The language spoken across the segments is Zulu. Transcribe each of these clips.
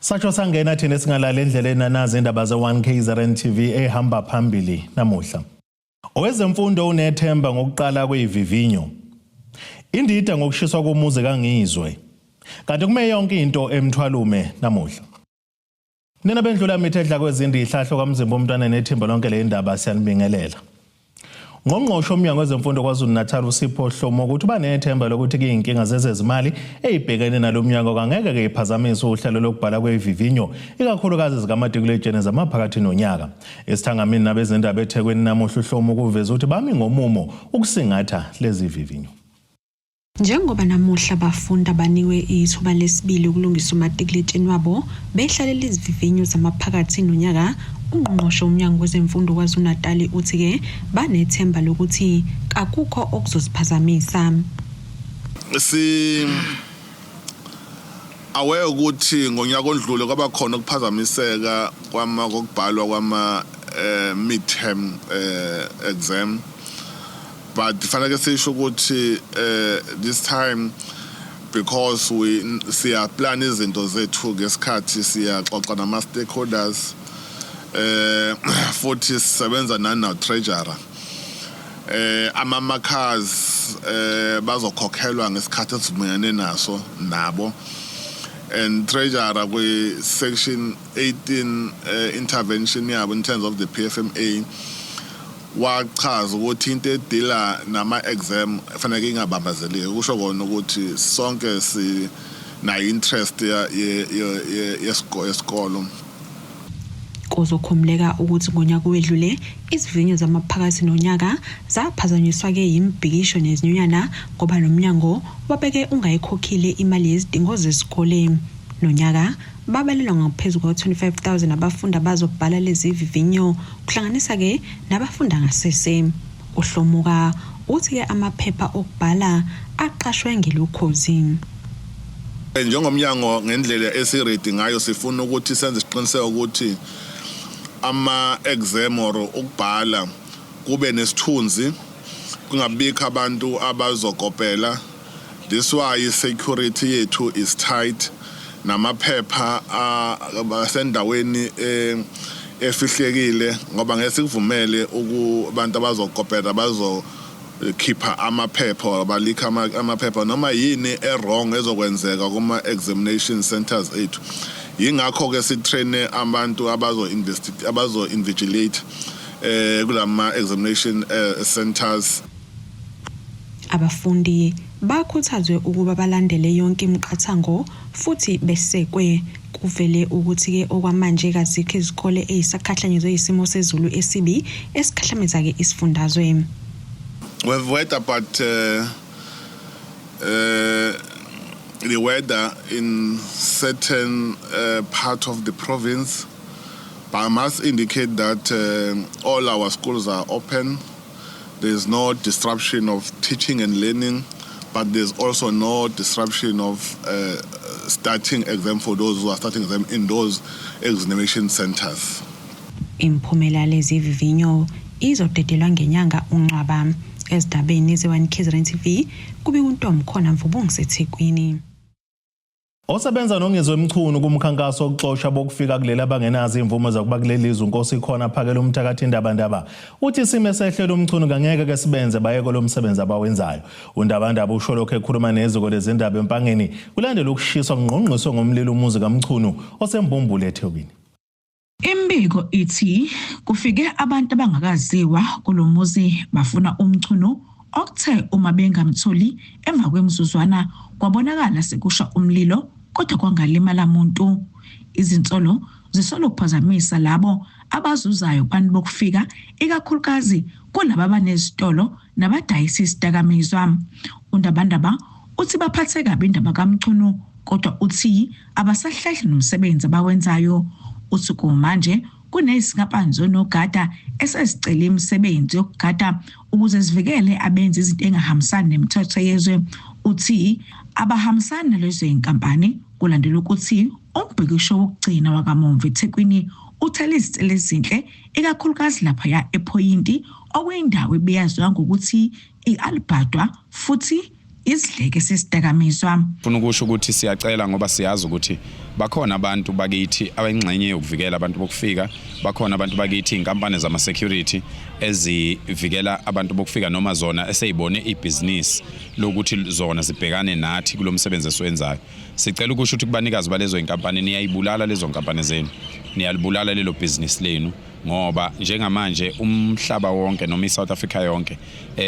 Satsho sangena thina singalala endleleni nanazi indaba ze-1 KZN TV ehamba phambili namuhla. Owezemfundo unethemba ngokuqala kweyivivinyo. Indida ngokushiswa komuzi kaNgizwe. Kanti kume yonke into emthwalume namuhla. Nina bendlula mithi edla kwezindi ihlahlo kaMzimba umntwana nethimba lonke le ndaba siyanibingelela. Ngqongqoshe omnyango wezemfundo KwaZulu-Natal uSipho Hlomo ukuthi banethemba lokuthi kuyinkinga zezezimali eyibhekene nalo mnyango kangeke ke iphazamise uhlelo lokubhala kwevivinyo ikakhulukazi zikamatikuletsheni zamaphakathi nonyaka. Esithangamini nabezindaba eThekwini namuhla uHlomo ukuveza ukuthi bami ngomumo ukusingatha lezi vivinyo. Njengoba namuhla abafundi abanikwe ithuba lesibili ukulungisa umatikuletsheni wabo behlalela izivivinyo zamaphakathi nonyaka, ungqongqoshe womnyango wezemfundo KwaZulu-Natali uthi-ke banethemba lokuthi kakukho okuzoziphazamisa. Si aware ukuthi ngonyaka ondlule kwaba khona ukuphazamiseka kwama kokubhalwa kwama midterm exam, but fanele sisho ukuthi this time, because we siya plan izinto zethu ngesikhathi, siyaxoxa nama stakeholders, futhi sisebenza nana treasurer, ama markers bazokhokhelwa ngesikhathi esivumelene naso nabo, and treasurer kwi section 18 intervention yabo in terms of the PFMA wachaza ukuthi into edila nama exam fanele ingabambazeleki. Kusho kona ukuthi sonke si nayo interest yesikolo. Kuzokhumuleka ukuthi ngonyaka owedlule izivivinyo zamaphakathi nonyaka zaphazanyiswa-ke yimibhikisho nezinyunyana ngoba nomnyango wabeke ungayikhokhile imali yezidingo zesikole. Nonyaka babalelwa ngaphezu kwa-25 000 abafundi abazobhala lezi vivinyo, kuhlanganisa-ke nabafunda ngasese. Uhlomuka uthi-ke amaphepha okubhala aqashwe ngelukhozi. Njengomnyango, ngendlela esi-ready ngayo, sifuna ukuthi senze isiqiniseko ukuthi ama-exam or ukubhala kube nesithunzi, kungabikho abantu abazokopela. This why security yethu is tight, namaphepha asendaweni efihlekile, ngoba ngeke sikuvumele abantu abazokopela bazokhipha amaphepha or balikha amaphepha noma yini e-wrong ezokwenzeka kuma-examination centers ethu. Yingakho-ke si-train abantu abazo-invigilate kulama examination centers. Abafundi bakhuthazwe ukuba balandele yonke imiqathango futhi besekwe. Kuvele ukuthi-ke okwamanje kazikho izikole ey'sakhahlanyezwe yisimo sezulu esibi esikhahlameza-ke isifundazwe. We've heard about the weather in certain part of the province, but I must indicate that all our schools are open. There's no disruption of teaching and learning, but there's also no disruption of starting exam for those who are starting exam in those examination centers. Imiphumela yalezi vivinyo izodedelwa ngenyanga uNcwaba. Ezindabeni ze-1 KZN TV kubika uNtomkhona Mvubu ngiseThekwini. Osebenza noNgizwe Mchunu kumkhankaso wokuxosha bokufika kuleli abangenazo imvume zokuba kuleli lizwe, uNkosi khona Phakela umthakathi Ndabandaba, uthi isimo esehlela uMchunu kangeke ke sibenze bayeke lo msebenzi abawenzayo. UNdabandaba usho lokho ekhuluma neziko lezindaba eMpangeni kulandela ukushiswa kungqongqiswe ngomlilo umuzi kaMchunu oseMbumbulu eThekwini. Imbiko ithi kufike abantu abangakaziwa kulomuzi bafuna uMchunu, okuthe uma bengamtholi emva kwemizuzwana kwabonakala sekusha umlilo, kodwa kwangalimala muntu. Izinsolo zisola ukuphazamisa labo abazuzayo kubantu bokufika, ikakhulukazi kulaba abanezitolo nabadayisa isidakamizwa. UNdabandaba uthi baphathe kabi indaba kaMchunu, kodwa uthi abasahlehli nomsebenzi abawenzayo. Uthi kumanje kunezinkampani zonogada esezicele imisebenzi yokugada ukuze zivikele abenza izinto engahambisani nemithetho yezwe. Uthi abahambisani nalezo zinkampani kulandela ukuthi umbhikisho wokugcina wakamumva eThekwini uthela izithelo ezinhle, ikakhulukazi laphaya ePhoyinti, okuyindawo ebeyaziwa ngokuthi i-Alberta futhi Isidleke sesidakamizwa. Funa ukusho ukuthi siyacela ngoba siyazi ukuthi bakhona abantu bakithi abayingxenye yokuvikela abantu bokufika, bakhona abantu bakithi inkampani zama security ezivikela abantu bokufika noma zona eseyibone ibhizinisi lokuthi zona zibhekane nathi kulomsebenzi esiwenzayo. Sicela ukusho ukuthi kubanikazi balezo inkampani, niyayibulala lezo nkampani zenu, niyalibulala lelo bhizinisi lenu, ngoba njengamanje umhlaba wonke noma iSouth Africa yonke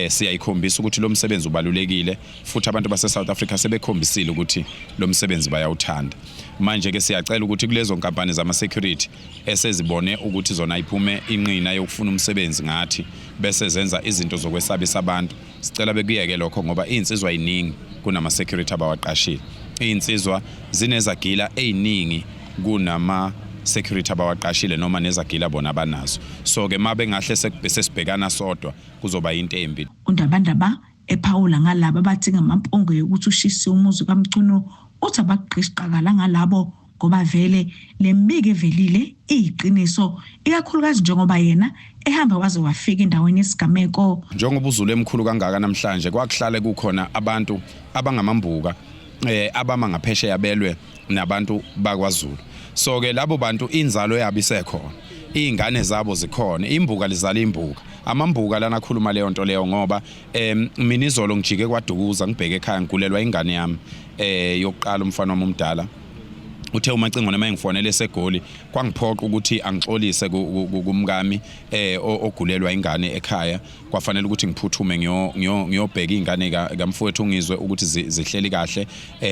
siyayikhombisa ukuthi lo msebenzi ubalulekile, futhi abantu base South Africa sebekhombisile ukuthi lo msebenzi bayawuthanda. Manje ke siyacela ukuthi kulezo nkampani zama security esezibone ukuthi zona iphume inqina yokufuna umsebenzi ngathi bese zenza izinto zokwesabisa abantu, sicela bekuyeke lokho ngoba insizwa iningi kunama security abawaqashile. Insizwa zinezagila eziningi kunama security abawaqashile noma nezagila bona abanazo. So ke mabe ngahle sesibhekana sodwa kuzoba into embi. UNdabandaba ephawula ngalabo abathi ngamampunge yokuthi ushise umuzi kaMchunu, uthi abaqishiqakala ngalabo ngoba vele lembiko evelile iyiqiniso, ikakhulukazi njengoba yena ehamba waze wafika endaweni yesigameko. Njengoba uZulu emkhulu kangaka namhlanje, kwakuhlale kukhona abantu abangamambuka abama ngaphesheya belwe nabantu bakwaZulu. So ke labo bantu inzalo yabo isekhona, izingane zabo zikhona, imbuka lizala imbuka, amambuka lana akhuluma leyo nto leyo. Ngoba mina izolo ngijike kwaDukuza ngibheke ekhaya, ngigulelwa ingane yami yokuqala, umfana wami omdala. Uthe uMacingwane uma engifonele eseGoli, kwangiphoqa ukuthi angixolise kumkami ogulelwa ingane ekhaya. Kwafanele ukuthi ngiphuthume ngiyobheka ingane kamfowethu, ngizwe ukuthi zihleli kahle,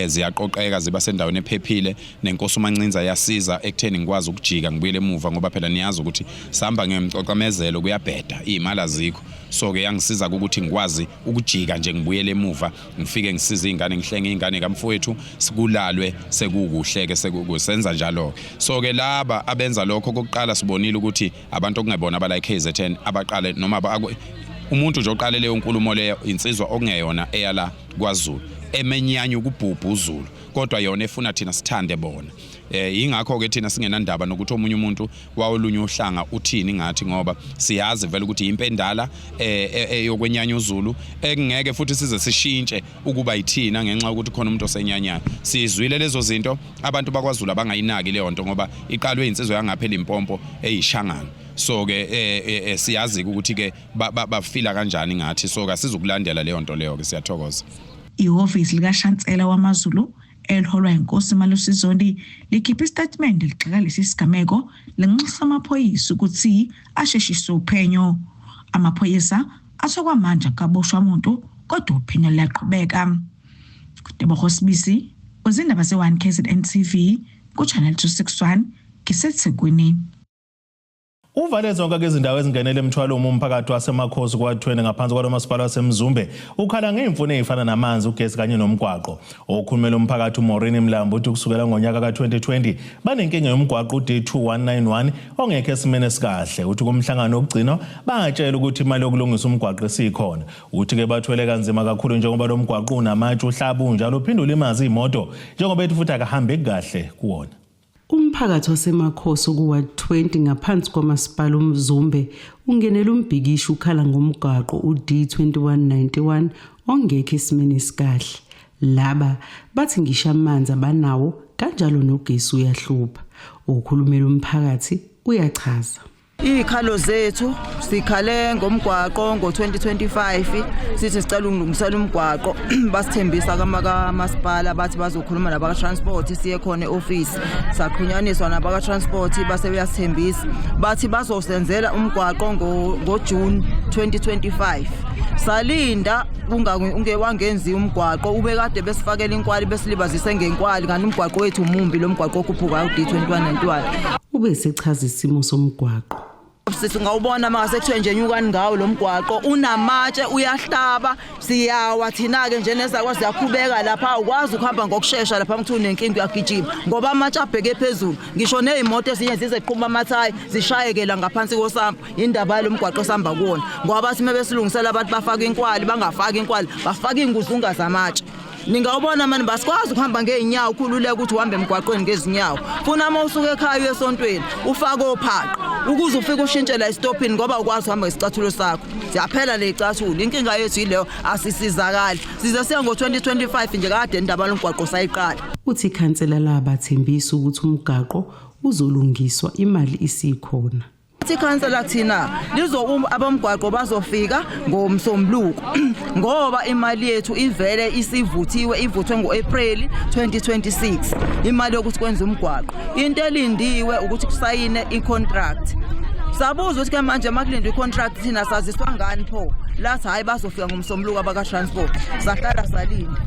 ziyaqoqeka, ziba sendaweni ephephile. Nenkosi uMancinza yasiza ekutheni ngikwazi ukujika ngibuyele emuva, ngoba phela niyazi ukuthi sihamba ngemcocamezelo, kuyabheda, iy'mali azikho. So ke yangisiza ukuthi ngikwazi ukujika nje ngibuyele emuva, ngifike ngisize iy'ngane, ngihlenge iy'ngane kamfowethu, sikulalwe sekukuhle ke, sekusenza njalo. So ke laba abenza lokho kokuqala sibonile ukuthi abantu okungebona abala KZN abaqale, noma umuntu nje oqale leyo nkulumo leyo insizwa okungeyona eyala kwaZulu, emenyanya ukubhubha uZulu, kodwa yona efuna thina sithande bona. Ingakho ke thina singenandaba nokuthi omunye umuntu wawolunye uhlanga uthini ngathi, ngoba siyazi vele ukuthi impe endala eyokwenyanya uZulu ekungeke futhi size sishintshe ukuba yithina ngenxa yokuthi khona umuntu osenyanyayo. Sizwile lezo zinto, abantu bakwaZulu abangayinaki leyo nto ngoba iqalwe insizwa yangapha eLimpopo eyishangana. So ke siyazi ukuthi ke bafila kanjani ngathi, so kasizukulandela leyo nto leyo ke. Siyathokoza. Ihhovisi likaShansela wamaZulu eliholwa inkosi Malusi Zondi likhipha isitatimende ligxeka lesi sigameko, linxusa amaphoyisa ukuthi asheshise uphenyo. Amaphoyisa athi kwamanje akaboshwa umuntu, kodwa uphenyo luyaqhubeka. Tebogo Sibisi, wezindaba ze-1 KZN TV ku-Channel 261, ngiseThekwini. Uvale zonke izindawo ezingenele emthwalo umphakathi waseMakhosi kwaThweni ngaphansi kwalo masipala waseMzumbe ukhala ngezimfuno ezifana namanzi, ugesi kanye nomgwaqo. Okhulumela umphakathi uMaureen Mlambo uthi kusukela ngonyaka ka-2020 banenkinga yomgwaqo u-D2191 ongekho esimeni esikahle. Uthi kumhlangano wokugcina bangatshela ukuthi imali yokulungisa umgwaqo isikhona. Uthi ke bathwele kanzima kakhulu njengoba lo mgwaqo unamatshe, uhlaba unjalo, uphinde ulimaze imoto, njengoba ethi futhi akahambeki kahle kuwona. Umphakathi waseMakhosi ku-Ward 20 ngaphansi kwamasipala uMzumbe ungenela umbhikisho ukhala ngomgwaqo u-D2191 ongekho esimeni esikahle. Laba bathi ngisho amanzi abanawo, kanjalo nogesi uyahlupha. Ukhulumela umphakathi uyachaza. Izikhalo zethu, sikhale ngomgwaqo ngo-2025, sithi sicela ukulungisela umgwaqo. Basithembisa kamasipala, bathi bazokhuluma nabaka-transport. Siye khona e-ofisi, saqhunyaniswa nabaka-transport, base beyasithembisa, bathi bazosenzela umgwaqo ngoJune 2025. Salinda, ungewangenzi umgwaqo. Ubekade besifakela inkwali, besilibazise ngenkwali, kanti umgwaqo wethu umumbi, lo mgwaqo okhuphukayo u-D2191. Ube sechaza isimo somgwaqo. Sithi ungawubona mase kuthiwe nje nyukani ngawo lo mgwaqo, unamatshe, uyahlaba, siyawa thina-ke nje, nezakwa ziyakhubeka lapha. Awukwazi ukuhamba ngokushesha lapha, kuthiwa unenkinga uyagijima ngoba amatshe abheke phezulu. Ngisho ney'moto ezinye zize qhuma amathayi, zishayekela ngaphansi kosampo. Indaba yalo mgwaqo osihamba kuwona, ngoba bathi uma besilungisela abantu bafake inkwali, bangafaki inkwali, bafake iy'nguzunga zamatshe. Ningawubona mani, basikwazi ukuhamba ngey'nyawo, ukhululeka ukuthi uhambe emgwaqweni ngezinyawo. Funa uma usuka ekhaya uye esontweni ufake ophaqa. Ukuze ufike ushintshe la esitopini ngoba ukwazi uhamba ngesicathulo sakho. Siyaphela ley'cathulo. Inkinga yethu yileyo, asisizakali. Size siya ngo-2025 nje kade indaba lomgwaqo sayiqala. Uthi ikhansela labathembisa ukuthi umgaqo uzolungiswa imali isikhona. Ikhansela thina lizo abomgwaqo bazofika ngomsombuluko ngoba imali yethu ivele isivuthiwe, ivuthwe ngo-April 2026 imali yokuthi kwenze umgwaqo. Into elindiwe ukuthi kusayine i-contract. Sabuza ukuthi ke manje makulindwe i-contract thina saziswa ngani pho? Lathi hayi bazofika ngomsombuluko abaka-transport. Sahlala salinda.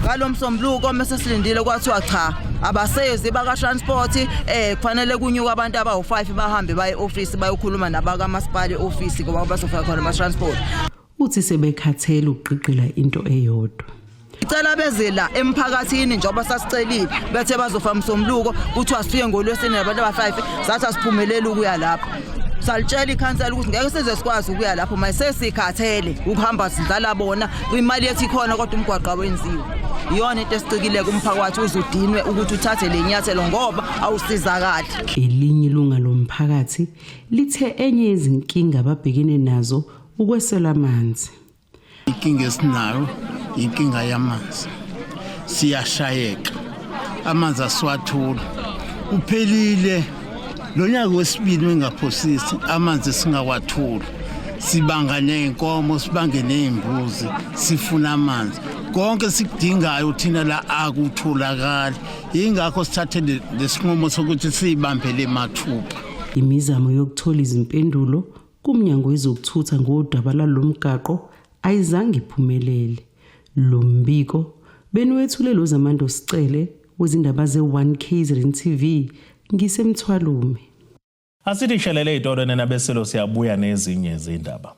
Ngalo msombuluko mase silindile kwathiwa cha abasezi baka-transport, kufanele kunyuka abantu abawu-5 bahambe baye office bayokhuluma nabakamasipala e-office ngoba bazofika khona ama-transport. Uthi sebekhathele ukugqigqila into eyodwa. Sicela beze la emphakathini njengoba sasicelile, bethe bazofa umsombuluko, kuthiwa sifike ngolwesine nabantu aba-5, sathi asiphumeleli ukuya lapho. Salitshela ikhansela ukuthi ngeke size sikwazi ukuya lapho manje, sesikhathele ukuhamba sidlala bona, imali yethu ikhona kodwa umgwaqo awenziwe. Iyona into esicikile kumphakathi uzudinwe ukuthi uthathe le nyathelo ngoba awusizakali. Elinye ilunga lomphakathi lithe enye yezinkinga ababhekene nazo ukwesela amanzi. Inkinga esinayo inkinga yamanzi, siyashayeka, amanzi asiwatholi. Uphelile lo nyaka wesibili wengaphosisi, amanzi singawatholi, sibanga ney'nkomo, sibange ney'mbuzi, sifuna amanzi. Konke sikudingayo thina la akutholakali, yingakho sithathe lesinqumo sokuthi siyibambele mathupha. Imizamo yokuthola izimpendulo kuMnyango wezokuThutha ngodaba lwalomgaqo ayizange iphumelele. Lo mbiko beniwethule lo Zamando Sicele wezindaba ze-1 KZN TV ngisemthwalume. Asithi shelele itolo nabeselo, siyabuya nezinye izindaba.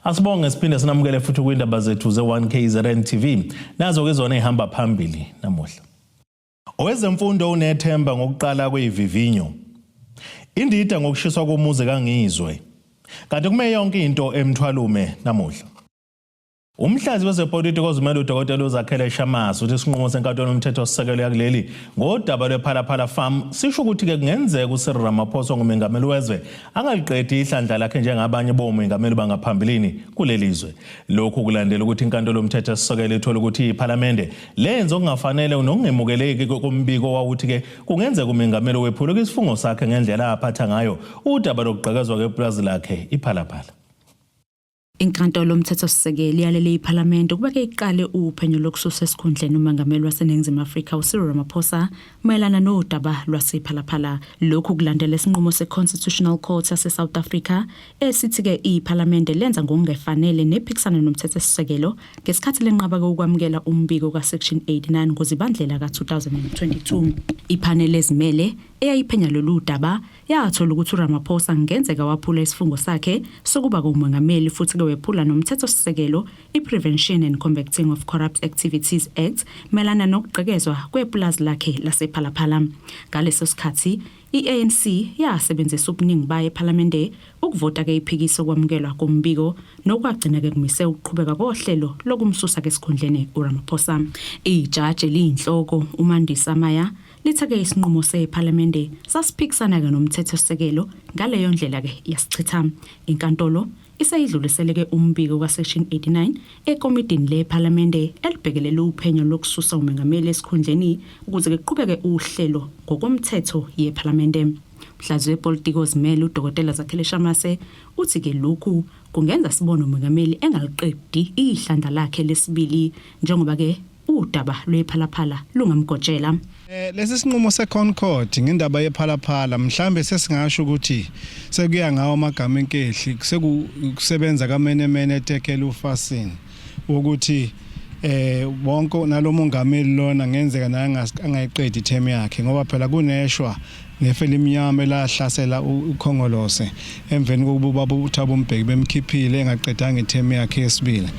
Asibonge siphinde sinamukele futhi kwindaba zethu ze-1 KZN TV. Nazo ke zona ehamba phambili namuhla. Owezemfundo unethemba ngokuqala kweyivivinyo. Indida ngokushiswa komuzi kaNgizwe. Kanti kume yonke into emthwalume namuhla. Umhlazi wezepolitiki ozimele uDokotela uZakhele Shamase uthi isinqumo senkantolo yomthethosisekelo yakuleli ngodaba lwePhalaphala Farm sisho ukuthi-ke kungenzeka uCyril Ramaphosa ongumengameli wezwe angaliqedi ihlandla lakhe njengabanye bomengameli bangaphambilini kuleli zwe. Lokhu kulandela ukuthi inkantolo yomthethosisekelo ithole ukuthi iphalamende lenze okungafanele nokungemukeleki kombiko wawuthi-ke kungenzeka umengameli wephule isifungo sakhe ngendlela aphatha ngayo udaba lokugqekezwa kwepulazi lakhe iPhalaphala. Inkantolo yomthethosisekelo iyalele iphalamende ukuba ke iqale uphenyo lokususa esikhundleni umengameli waseNingizimu Afrika uCyril Ramaphosa mayelana nodaba lwasePhalaphala. Lokhu kulandela isinqumo se-Constitutional Court yase-South Africa esithi-ke iphalamende lenza ngokungefanele nephikisana nomthethosisekelo ngesikhathi lenqaba-ke ukwamukela umbiko ka-Section 89 ngoZibandlela ka-2022. Iphaneli ezimele eyayiphenya lolu daba yathola ukuthi uRamaphosa kungenzeka waphula isifungo sakhe sokuba ngumengameli futhi-ke wephula nomthethosisekelo i-Prevention and Combating of Corrupt Activities Act mayelana nokugqekezwa kwepulazi lakhe lasePhalaphala. Ngaleso sikhathi i-ANC yasebenzisa ubuningi bayo ephalamende ukuvota-ke iphikisa ukwamukelwa kombiko nokwagcina-ke kumise ukuqhubeka kohlelo lokumsusa-ke esikhundleni uRamaphosa. Ijaji eliyinhloko uMandisa Maya lithe-ke isinqumo sephalamende sasiphikisana-ke nomthethosisekelo, ngaleyo ndlela-ke yasichitha. Inkantolo iseyidlulisele-ke umbiko ka-Section 89 ekomidini lephalamende elibhekelele uphenyo lokususa umengameli esikhundleni ukuze kuqhubeke uhlelo ngokomthetho yephalamende. Mhlazi wepolitiki ozimele uDokotela Zakhele Shamase uthi-ke lokhu kungenza sibone umengameli engaliqedi ihlandla lakhe lesibili njengoba-ke udaba lwePhalaphala lungamgotshela. Lesi sinqumo seConcord ngendaba yePhalaphala mhlambe sesingasho ukuthi sekuya ngawo amagama enkehli, sekusebenza kamenemene etekela ufasini ukuthi wonke nalomongameli lona ngenzeka naye angayiqedi term yakhe, ngoba phela kuneshwa nefe limnyama elahlasela uKhongolose emveni kokuba ubaba uThabo Mbeki bemkhiphile engaqedanga iterm yakhe yesibili.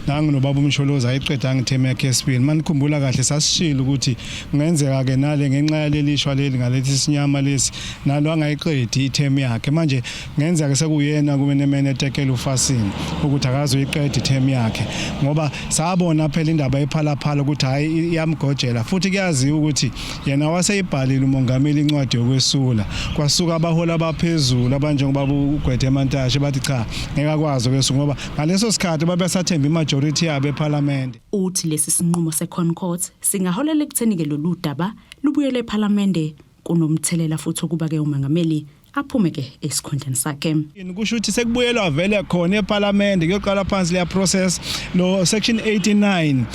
Nangu nobaba uMsholozi ayiqedanga iterm yakhe yesibili. Manikhumbula kahle, sasishilo ukuthi kungenzeka ke nale ngenxa yaleli shwa leli ngalethi sinyama lesi, nalo angayiqedi iterm yakhe. Manje kungenzeka sekuyena kumenemene etekela ufasini ukuthi akazoyiqeda iterm yakhe, ngoba sabona phela indaba ePhalaphala ukuthi hayi, iyamgojela. Futhi kuyaziwa ukuthi yena waseyibhalile umongameli incwadi yokwesula, kwasuka abaholi abaphezulu abanjengoba uGwede Mantashe bathi cha, ngeke akwazi ukwesula, ngoba ngaleso sikhathi babesathemba imajority yabo eParliament. Uthi lesi sinqumo seConcourt singaholela ekutheni-ke lolu daba lubuyele ePhalamende, kunomthelela futhi ukuba-ke umengameli aphume-ke esikhundleni sakhe. Kusho ukuthi sekubuyelwa vele khona eParliament, kuyoqala phansi leya process, lo section 89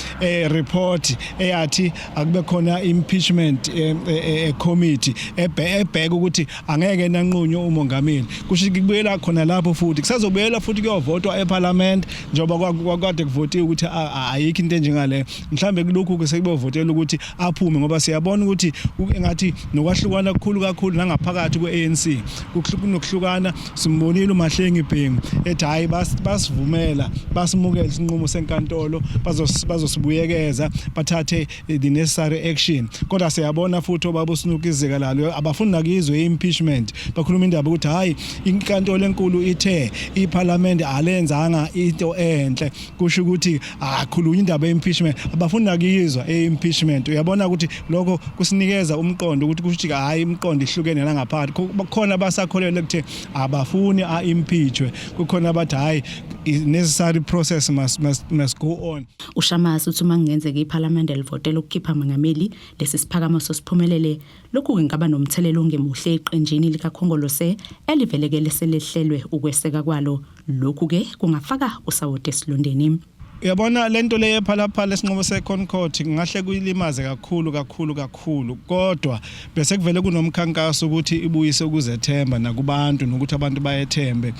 report eyathi akube khona impeachment committee ebheka ukuthi angeke nanqunywe umongameli. Kusho ukuthi kubuyela khona lapho futhi kusazobuyela futhi kuyovotwa eParliament, njengoba kwakade kuvotiwe ukuthi ayikho into enjengale. Mhlambe kulokhu ke sekubovotela ukuthi aphume, ngoba siyabona ukuthi engathi nokwahlukana kukhulu kakhulu nangaphakathi kwe-ANC kunokuhlukana. Simbonile uMahlengi Bhengu ethi hayi, basivumela, basimukele isinqumo senkantolo, bazosibuyekeza, bathathe the necessary action. Kodwa siyabona futhi obaba uSnuki Zikalala abafuni nakizwe impeachment, bakhuluma indaba ukuthi hayi, inkantolo enkulu ithe iParliament alenzanga into enhle, kusho ukuthi akhulunywa indaba ye-impeachment, abafuni nakuyizwa e-impeachment. Uyabona ukuthi lokho kusinikeza umqondo ukuthi kusho ukuthi hayi, imiqondo ihlukene nangaphakathi. Kukhona abasakholelwa ekuthe abafuni a-impeachwe, kukhona abathi hayi, necessary process must go on. UShamasi uthi uma kungenzeka iPhalamende livotela ukukhipha mengameli, lesi siphakamiso siphumelele, lokhu kungaba nomthelela ongemuhle eqenjini likaKhongolose eliveleke leselehlelwe ukweseka kwalo. Lokhu-ke kungafaka usawoti esilondeni. Uyabona lento le yePhalaphala, isinqumo seConcourt ngahle kuyilimaze kakhulu kakhulu kakhulu, kodwa bese kuvele kunomkhankaso ukuthi ibuyise ukuzethemba nakubantu nokuthi abantu bayethembe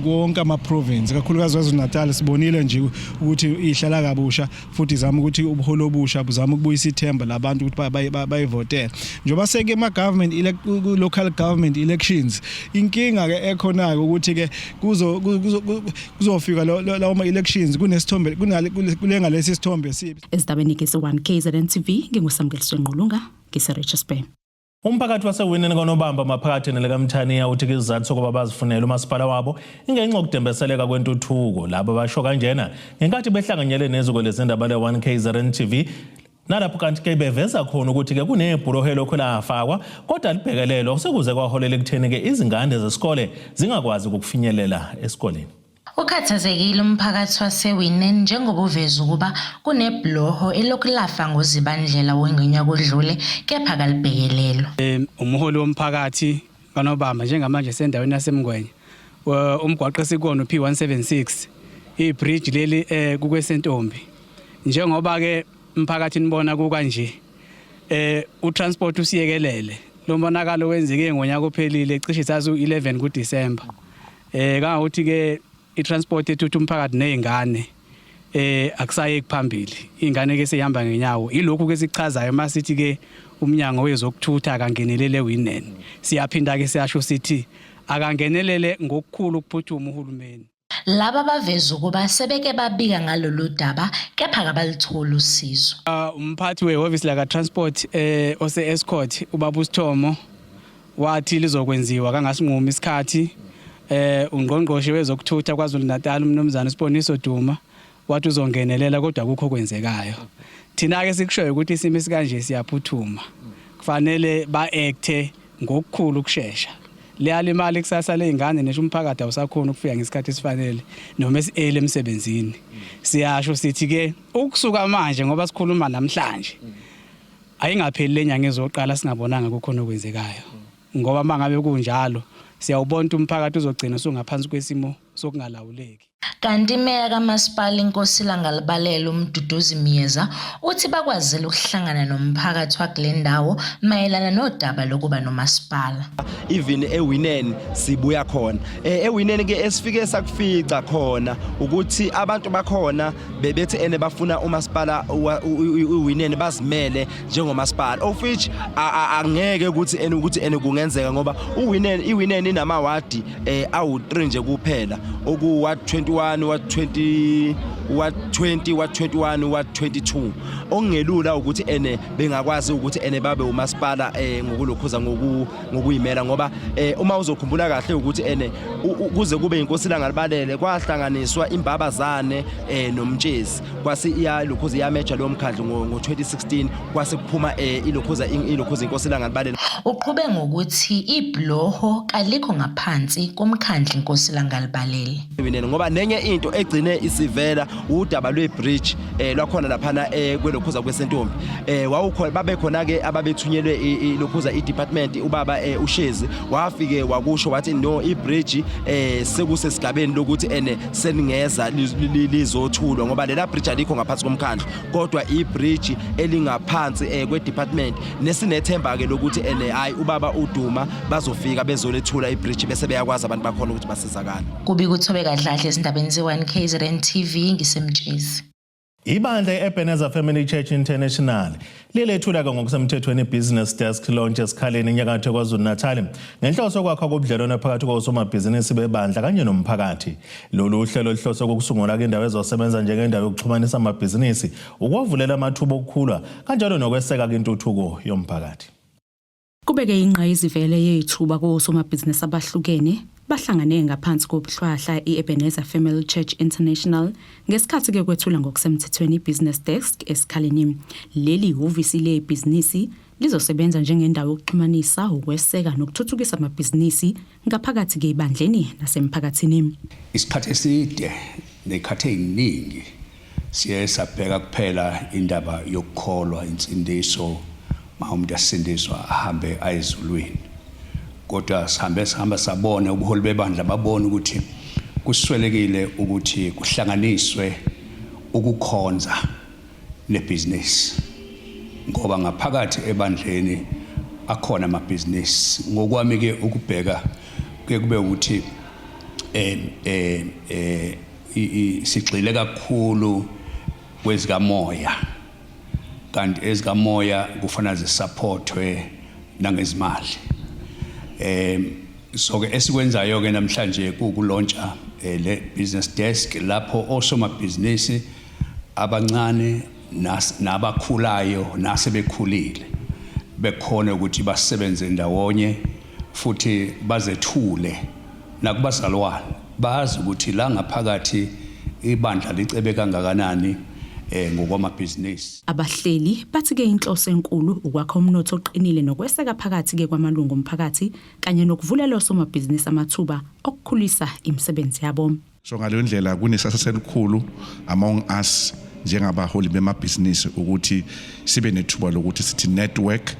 konke ama province, kakhulukazi KwaZulu Natal. Sibonile nje ukuthi ihlala kabusha futhi izama ukuthi ubuholi obusha buzama ukubuyisa ithemba labantu ukuthi bayivotele, njengoba seke ema government local government elections. Inkinga ke ekhona ukuthi ke kuzo kuzofika lawo ma elections kunesithombe kulenga lesi sithombe sibi. Ezindabeni ke se-1 KZN TV, nginguSamkeliswe Ngqulunga, ngise-Richards Bay. Umphakathi waseWinini koNobamba maphakathi nelikaMthaniya uthi isizathu sokuba bazifunele umasipala wabo ingenxa yokudembeseleka kwentuthuko. Laba basho kanjena ngenkathi behlanganyele neziko lezindaba le-1 KZN TV, nalapho kanti ke beveza khona ukuthi-ke kunebhuloho elokhu lafakwa kodwa libhekelelwa, sekuze kwaholela ekutheni-ke izingane zesikole zingakwazi ukufinyelela esikoleni. Ukhathazekile umphakathi waseWinini njengoba uveza ukuba kunebhuloho elokhu lafa ngoZibandlela wengonyaka odlule, kepha kalibhekelelwa. Umholi womphakathi kaNobamba, njengamanje sendaweni yaseMngwenya. Umgwaqo esikuwona u-P176, ibridge leli kukwesentombi. Njengoba ke umphakathi nibona kukanje, utransport usiyekelele. Lo mbonakalo wenzeke ngonyaka ophelile, cishe sazi u11 kuDecember. Kangakuthi ke itransport ethutha umphakathi nezingane akusayeki phambili, ingane ke seyihamba ngenyawo. Ilokhu ke sichazayo masithi ke umnyango wezokuthutha akangenelele Weenen. Siyaphinda ke siyasho sithi akangenelele ngokukhulu ukuphuthuma uhulumeni. Laba baveza ukuba sebeke babika ngalolu daba, kepha kabalitholi usizo. Umphathi wehhovisi laka transport ose Estcourt, ubaba uSithomo, wathi lizokwenziwa kangasinqumi isikhathi. Ungqongqoshe wezokuthutha KwaZulu Natal, umnumzana Siboniso Duma, wathi uzongenelela, kodwa akukho kwenzekayo. Thina ke sikushoyo ukuthi isimo esikanje siyaphuthuma, kufanele ba-acte ngokukhulu ukushesha. Liyalimala ikusasa ley'ngane nesho umphakathi awusakhona ukufika ngesikhathi esifanele noma esi-early emsebenzini. Siyasho sithi ke ukusuka manje, ngoba sikhuluma namhlanje, ayingapheli lenyanga ezoqala singabonanga kukhona okwenzekayo, ngoba mangabe kunjalo siyawubona ukuthi umphakathi uzogcina usungaphansi kwesimo sokungalawuleki. Kanti imeya kamasipala iNkosi Langalibalele uMduduzi Myeza uthi bakwazile ukuhlangana nomphakathi wakule ndawo mayelana nodaba lokuba nomasipala. Even eWineni sibuya khona, eWineni ke esifike sakufica khona ukuthi abantu bakhona bebethi ene bafuna umasipala uWineni bazimele njengomasipala, of which angeke ukuthi ene kungenzeka, ngoba uWineni, iWineni inamawadi awu3 nje kuphela, oku ward 21. 21 ward 20 ward 20 ward 21 ward 22 okungelula ukuthi ene bengakwazi ukuthi ene babe umasipala eh ngokulokhuza ngokuyimela ngoba eh uma uzokhumbula kahle ukuthi ene kuze kube inkosi langalibalele kwahlanganiswa imbabazane eh nomtshezi kwase iya lokhuza iyameja lo mkhandlu ngo-2016 kwase kuphuma eh ilokhuza ilokhuza inkosi langalibalele. Uqhube ngokuthi ibhuloho kalikho ngaphansi komkhandlu inkosi langalibalele. Mina ngoba nenye into egcine isivela udaba lwebridge eh lwakhona laphana eh kwelokhuza kwesentombi eh wawukhona babe khona ke ababethunyelwe ilokhuza i-department ubaba eh uShezi wafike wakusho wathi no ibridge eh sekusesigabeni lokuthi ene seningeza lizothulwa ngoba lela bridge alikho ngaphansi komkhandlu kodwa ibridge elingaphansi eh kwe-department nesinethemba ke lokuthi ene hayi ubaba uDuma bazofika bezolethula ibridge bese beyakwazi abantu bakhona ukuthi basizakale. Kubi kuThobeka Dladla ezindabeni ze-1 KZN TV ngisemtshezi. Ibandla i-Ebenezer Family Church International lilethula-ke ngokusemthethweni i-Business Desk Launch esikhaleni enyakatho KwaZulu-Natal ngenhloso yokwakha kobudlelwano phakathi kosomabhizinisi bebandla kanye nomphakathi. Lolu hlelo luhlose ukusungula indawo ezosebenza njengendawo yokuxhumanisa amabhizinisi, ukuwavulela amathuba okukhula kanjalo nokweseka intuthuko yomphakathi. Kubeke ingqayizivele yethuba kosomabhizinisi abahlukene bahlangane ngaphansi kobuhlwahla i-Ebenezer Family Church International ngesikhathi-ke kwethula ngokusemthethweni i-Business Desk esikhaleni. Leli hhovisi lebhizinisi lizosebenza njengendawo yokuxhumanisa, ukweseka nokuthuthukisa amabhizinisi ngaphakathi-ke ebandleni nasemphakathini. Isikhathi eside nezikhathi eziningi siye sabheka kuphela indaba yokukholwa insindiso ma umuntu asindiswa ahambe ayezulwini kodwa sihambe sihamba sabona ubuholi bebandla babona ukuthi kuswelekile ukuthi kuhlanganiswe ukukhonza nebhizinisi ngoba ngaphakathi ebandleni akhona amabhizinisi. Ngokwami ke ukubheka kuye kube ukuthi eh eh eh sigxile kakhulu kwezikamoya kanti ezikamoya kufanele zisupportwe nangezimali. So ke esikwenzayo ke namhlanje kukulontsha le business desk lapho osomabhizinisi abancane nabakhulayo nasebekhulile bekhona ukuthi basebenze ndawonye futhi bazethule nakubazalwane bazi ukuthi la ngaphakathi ibandla licebe kangakanani ngokwamabhizinisi. Abahleli bathi-ke inhloso enkulu ukwakha umnotho oqinile nokweseka phakathi-ke kwamalungu omphakathi kanye nokuvulela osomabhizinisi amathuba okukhulisa imisebenzi yabo. So ngaleyo ndlela kunesasasa elikhulu among us njengabaholi bemabhizinisi ukuthi sibe nethuba lokuthi sithi network,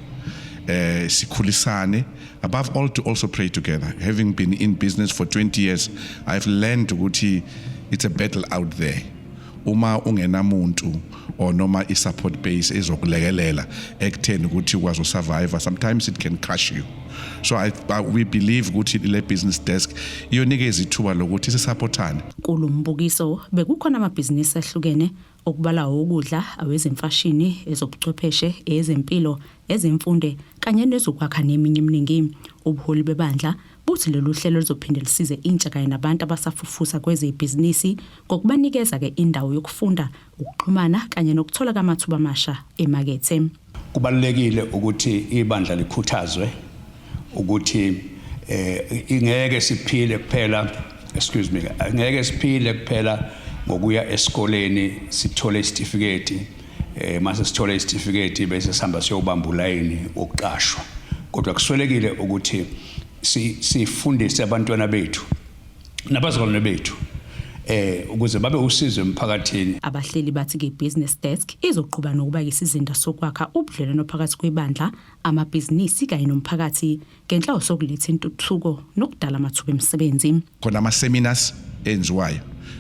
sikhulisane, above all to also pray together. Having been in business for 20 years, I've learned ukuthi it's a battle out there. Uma ungenamuntu or noma i-support base ezokulekelela ekutheni ukuthi ukwazi usurvive, sometimes it can crush you. So we believe ukuthi le business desk iyonikeza ithuba lokuthi sisupportane. Kulo mbukiso bekukhona amabhizinisi ahlukene okubala ukudla, awezemfashini, ezobuchwepheshe, ezempilo, ezemfundo kanye nezokwakha neminye eminingi. Ubuholi bebandla buthi lolu hlelo luzophinde lusize intsha kanye nabantu abasafufusa kwezebhizinisi ngokubanikeza-ke indawo yokufunda, ukuxhumana kanye nokuthola kamathuba amasha emakethe. Kubalulekile ukuthi ibandla likhuthazwe ukuthi ingeke siphile kuphela, excuse me, ngeke siphile kuphela ngokuya esikoleni sithole isitifiketi, mase sithole isitifiketi bese sihamba siyobamba ulayini wokuqashwa, kodwa kuswelekile ukuthi sifundise abantwana bethu nabazalwane bethu ukuze babe usizo emphakathini. Abahleli bathi-ke i-Business Desk izoqhuba nokuba isizinda sokwakha ubudlelwano phakathi kwebandla, amabhizinisi kanye nomphakathi ngenhloso yokuletha intuthuko nokudala amathuba emisebenzi. Khona ama-seminars enziwayo,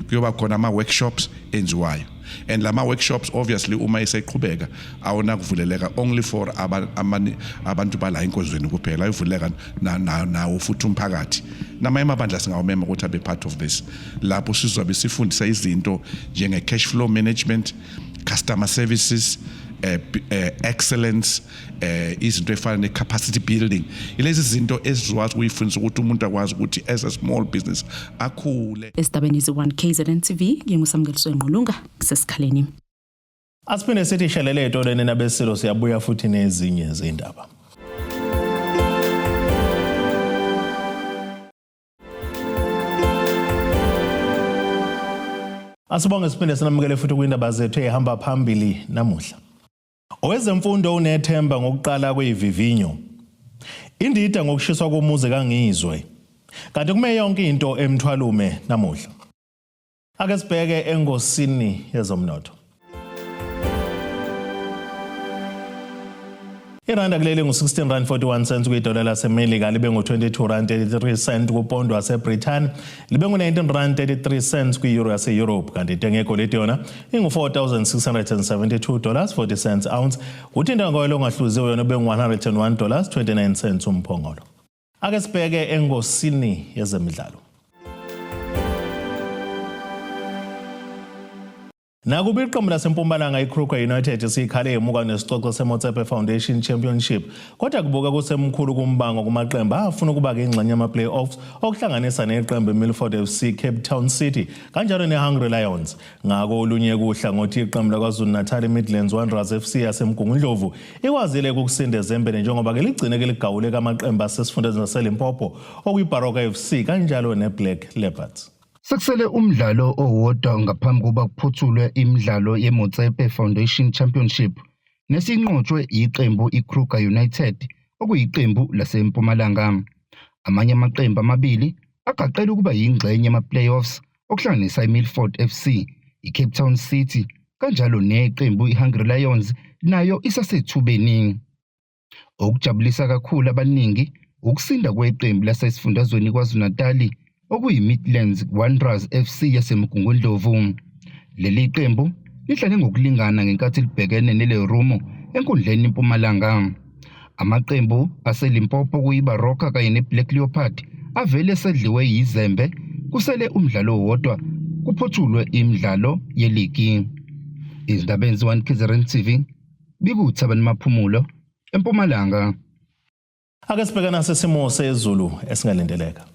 kuyoba khona ama-workshops enziwayo, and lama workshops obviously uma eseqhubeka awona kuvuleleka only for abantu bala enkonzweni kuphela, ayivuleka nawo futhi umphakathi namanye amabandla singawumema ukuthi abe part of this, lapho sizobe sifundisa izinto njenge cash flow management, customer services. excellence, izinto efana ne-capacity building, ilezi zinto ezizokwazi ukuyifundisa ukuthi umuntu akwazi ukuthi as a small business akhule. Esidabeni ze-1 KZN TV, nginguSamukeliso Ngqulunga kusesikhaleni. Asiphinde sithi shelele etoleni nabesilo, siyabuya futhi nezinye zindaba. Asibonge, siphinde sinamukele futhi kwindaba zethu ehamba phambili namuhla. Owezemfundo unethemba ngokuqala kweyivivinyo. Indida ngokushiswa komuzi kaNgizwe. Kanti kume yonke into eMthwalume namuhla. Ake sibheke engosini yezomnotho. Iranda kuleli ngu-16 rand 41 cents kwidola laseMelika, libe ngu-22 rand 33 cent kupondo waseBrithani, libe ngu-19 rand 33 cents kwi-euro yase-Europe, kanti intengo yegolide yona ingu-4672 dollars 40 cents ounce, kuthi intengo oyela ongahluziwe yona ube ngu-101 dollars 29 cents umphongolo. Ake sibheke engosini yezemidlalo. Nakuba iqembu laseMpumalanga iKruger United sikhale emuka nesicoco seMotsepe Foundation Championship, kodwa kubuka kusemkhulu kumbango kumaqembu afuna ukuba ingxenye yama-playoffs, okuhlanganisa neqembu iMilford FC, Cape Town City kanjalo neHungry Lions. Ngako olunye kuhlangothi, iqembu laKwaZulu-Natal iMidlands Wanderers FC yaseMgungundlovu ikwazile ukusinda ezembeni, njengoba ke ligcine ke ligawule kamaqembu asesifundeni saseLimpopo okuyiBaroka FC kanjalo neBlack Leopards. Sekusele umdlalo owodwa ngaphambi kokuba kuphothulwe imidlalo yeMotsepe Foundation Championship nesinqotshwe iqembu iKruger United, okuyiqembu laseMpumalanga. Amanye amaqembu amabili agaqele ukuba yingxenye yama-playoffs, okuhlanganisa iMilford FC, iCape Town City kanjalo neqembu iHungry Lions nayo isasethubeni. Okujabulisa kakhulu abaningi ukusinda kweqembu lasesifundazweni KwaZulu-Natal, okuyi-Midlands Wanderers FC yaseMgungundlovu. Leli qembu lihlale ngokulingana ngenkathi libhekene neLerumo enkundleni iMpumalanga. Amaqembu aseLimpopo kuyiBaroka kanye neBlack Leopard avele sedliwe yizembe, kusele umdlalo owodwa kuphothulwe imidlalo yeligi. Izindaba ezi-1 KZN TV, bikuthabani Maphumulo, eMpumalanga. Ake sibheke nasesimo sezulu esingalindeleka.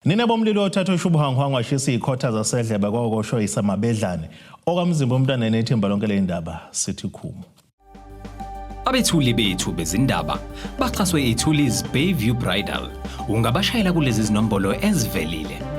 Nina bomlilo othathwe ushubuhangihwangu washisa izikhotha zasedlebe kwakosho isamabedlane okamzimba umntwana nethimba lonke ley'ndaba, sithi khumu. Abethuli bethu bezindaba baxhaswe iThulis Bayview Bridal. Ungabashayela kulezi zinombolo ezivelile.